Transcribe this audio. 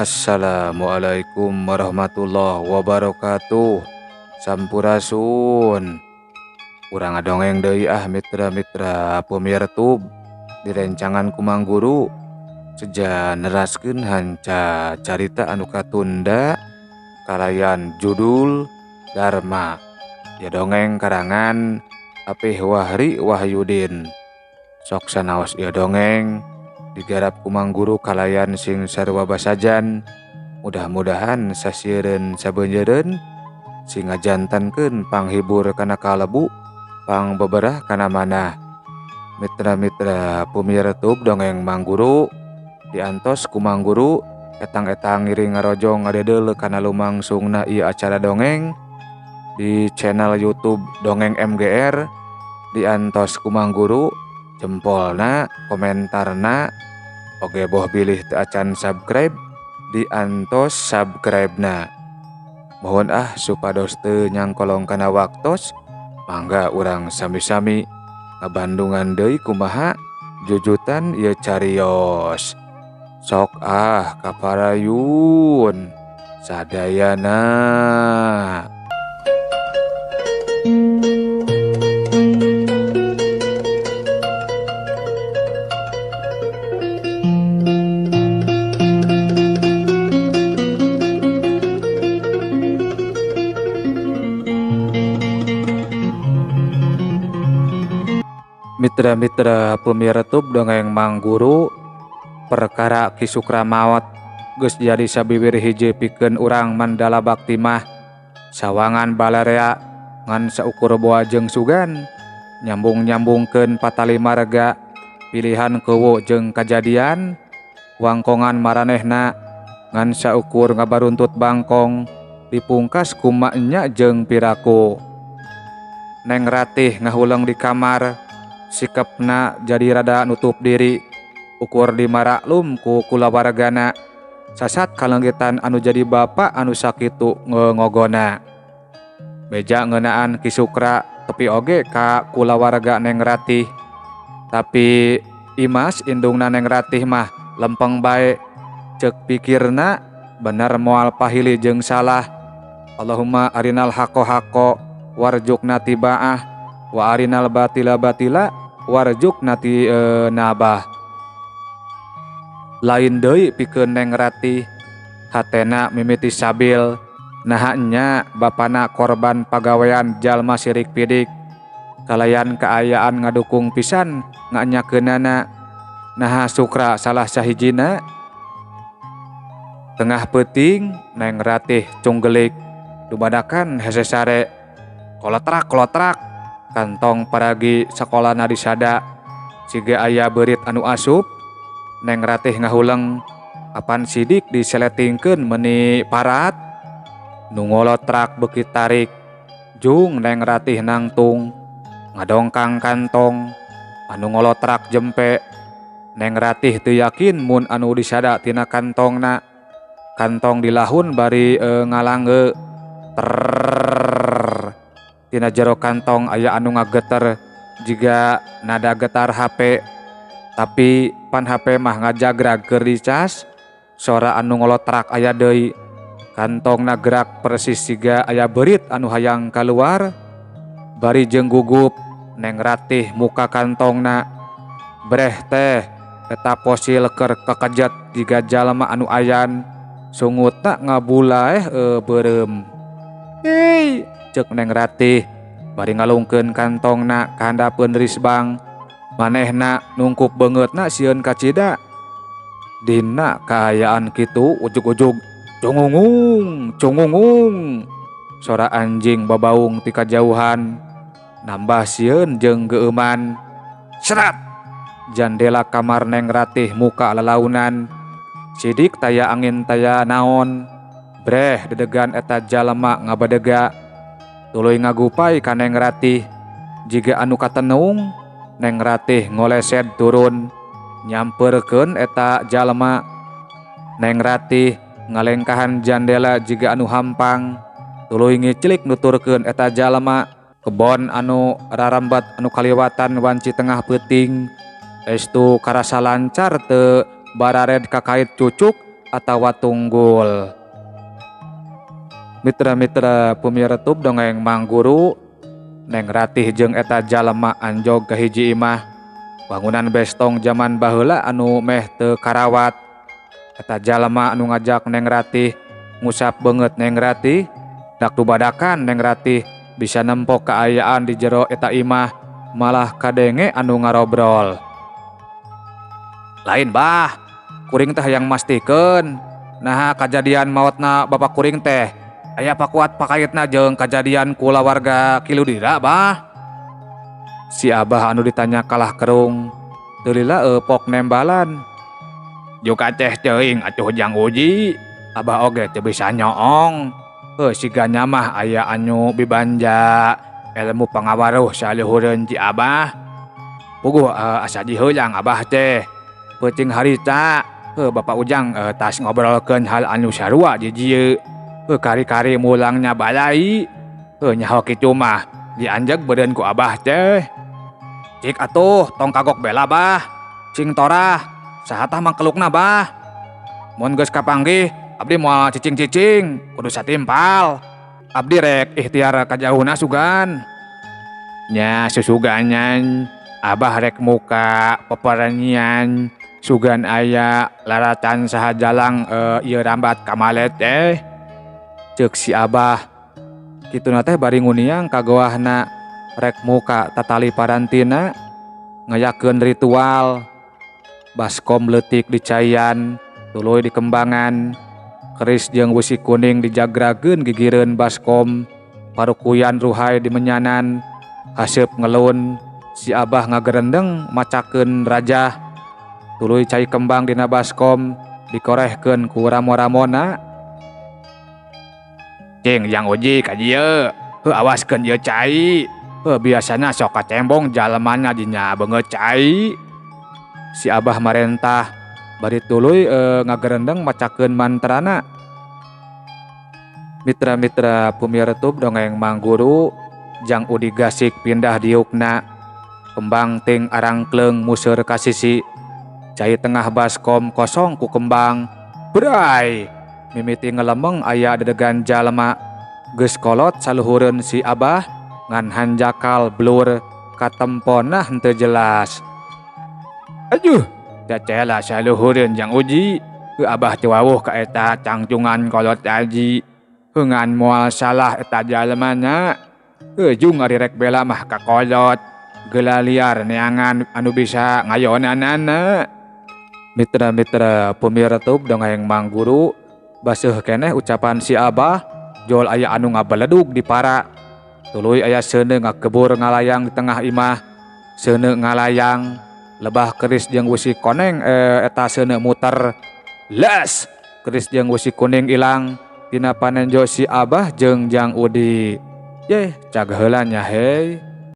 Assalamualaikum warahmatullahi wabarakatuh. Sampurasun. Urang ngadongeng deui ah mitra-mitra pemirtub direncangan ku Mang Guru. Seja neraskeun hanca carita anu katunda kalayan judul Dharma. Ya dongeng karangan Apih Wahri Wahyudin. Sok sanaos ieu dongeng digarap ku Mang Guru kalayan sing sarua basajan. Mudah-mudahan sasieureun sabeunjeureun sing ngajantankeun panghibur kana kalebu, pangbeberah kana manah. Mitra-mitra pemirtub dongeng Mang Guru diantos ku Mang Guru etang-etang ngiring ngarojong ngadedeul kana lumangsungna ieu acara dongeng di channel YouTube Dongeng MGR. Diantos ku Mang Guru jempolna, komentarna, oge boh bilih teu acan subscribe diantos subscribe-na. Mohon ah supados teu nyangkolong kana waktos, mangga urang sami-sami ngabandungan deui kumaha jujutan ieu carios. Sok ah kaparayun sadayana. Mitra-mitra pemirtub dongeng Mang Guru, perkara Ki Sukra maot geus jadi sabiwir hiji pikeun urang Mandala Bakti mah. Sawangan balarea ngan saukur boa jeung sugan, nyambung-nyambungkeun patali marga, pilihan kewo jeung kajadian, wangkongan maranehna ngan saukur ngabaruntut bangkong, dipungkas ku maknya jeung piraku. Neng Ratih ngahuleng di kamar, sikapna jadi rada nutup diri, ukur dimaraklum ku kulawargana, sasat kalenggitan anu jadi bapak anu sakitu ngogona. Beja ngeunaan Ki Sukra tepi oge ka kulawarga Neng Ratih, tapi Imas indungna Neng Ratih mah lempeng bae, ceuk pikirna bener moal pahili jeung salah. Allahumma arinal haqqo haqqo warjukna tibaah wa arinal batila batila warjukna nabah. Lain deui pikeun Neng Ratih, hatena mimiti sabil. Naha nya bapana korban pagawean jalma sirik pidik, kalayan kaayaan ngadukung pisan nganyakeunana. Naha Sukra salah sahijina. Tengah peuting Neng Ratih cunggelik dumadakan hese sare, kolotrak kolotrak kantong paragi sakolana disada, siga aya beurit anu asup. Neng Ratih ngahuleng, apan sidik diseletingkeun meuni parat. Nu ngolotrak beuki tarik, jung Neng Ratih nangtung ngadongkang kantong anu ngolotrak jempe. Neng Ratih teu yakin mun anu disada tina kantongna. Kantong dilahun bari ngalangge. Trrrr. Tina jero kantong aya anu ngageter jiga nada getar HP. Tapi pan HP mah ngajagrag keur dicas. Sora anu ngolotrak aya deui. Kantongna gerak persis siga aya beurit anu hayang kaluar. Bari jeung gugup Neng Ratih muka kantongna. Breh teh eta posil keur kekejet jiga jalma anu ayan. Sungutna ngabulaeh beureum. Hei, ceuk Neng Ratih bari ngalungkeun kantongna ka handapeun risbang. Manehna nungkup beungeutna sieun kacida. Dina kaayaan kitu ujug-ujug cungungung cungungung, sora anjing babaung ti kajauhan, nambah sieun jeung geueuman. Serat jandela kamar Neng Ratih muka lalaunan, sidik taya angin taya naon. Breh dedegan eta jalma ngabadega, tuluy ngagupai ka Neng Ratih. Jiga anu katenung, Neng Ratih ngolesed turun nyamperkeun eta jalma. Neng Ratih ngalengkahan jandela jiga anu hampang, tuluy ngiclik nuturkeun eta jalma. Kebon anu rarambat anu kaliwatan wanci tengah peuting, estu karasa lancar teu barared kakait cucuk atawa tunggul. Mitra-mitra pumiartub dongeng Mang Guru, Neng Ratih jeung eta jalma anjog ka hiji imah bangunan bestong jaman baheula anu meh teu karawat. Eta jalma anu ngajak Neng Ratih ngusap beungeut Neng Ratih, dak dubadakan Neng Ratih bisa nempo kaayaan di jero eta imah, malah kadenge anu ngarobrol. Lain bah, kuring teh hayang mastikeun naha kajadian maotna bapak kuring teh aya pakuat pakaitna jeung kajadian kulawarga Kiludira bah. Si Abah anu ditanya kalah kerung, teu lila pok nembalan. Juga teh teuing atuh Jang Uji, Abah oge teu bisa nyoong. Heuh sigana mah aya anu bibanja ilmu pangawaruh saluhureun ti Abah. Puguh asa diheulang Abah teh. Peuting harita heuh Bapak Ujang tas ngobrolkeun hal anu sarua di dieu. Heuh kari-kari mulangnya balai. Heuh nyaho kitu mah dianjeg beureun ku Abah teh. Cik atuh tong kagok bela bah. Cing torah saha tah mangkelukna bah. Mun geus kapanggih abdi moal cicing-cicing kudu satimpal. Abdi rek ikhtiar kajauhna sugan. Nya susuganyan Abah rek muka peperenyian sugan aya laratan saha jalang ieu rambat kamalet teh. Ceuk si Abah kituna teh bari nguniang kagoahna rek muka tatali parantina ngayakeun ritual baskom leutik dicaian tuluy dikembangan keris jeung wesi kuning dijagrageun gigireun baskom parukuyan ruhai dimenyanan haseup ngelun si Abah ngagerendeng macakeun rajah tuluy cai kembang dina baskom dikorehkeun ku ramo-ramona. Cing Jang Uji ka dieu, heuh awaskeun ieu cai. Heuh biasana sok kacembong jalemana dina beungeut cai. Si Abah marentah bari tuluy ngagerendeng macakeun mantrana. Mitra-mitra pumiartub dongeng Mang Guru, Jang Udi gasik pindah diukna. Kembang ting arangkleung museur ka sisi. Cai tengah baskom kosong ku kembang. Bray! Mimiti ngelemeng aya dedegan jalma. Geus kolot saluhureun si Abah ngan hanjakal blur katempona henteu jelas. Aduh, cacela saluhureun Jang Uji. Heuh Abah teu wawuh ka eta cangcungan kolot aji. Heuh ngan moal salah eta jalmana. Heuh jung ari rek bela mah ka kolot. Geula liar neangan anu bisa ngayonanana. Mitra-mitra pumiartub dongeng Mang Guru, baseuh keneh ucapan si Abah, jol aya anu ngabeledug di para. Tuluy aya seuneu ngakebur ngalayang di tengah imah. Seuneu ngalayang, lebah keris jeung wesi koneng eta seuneu muter. Les! Keris jeung wesi kuning ilang tina panenjo si Abah jeung Jang Udi. Yeh, cag heula nya hei.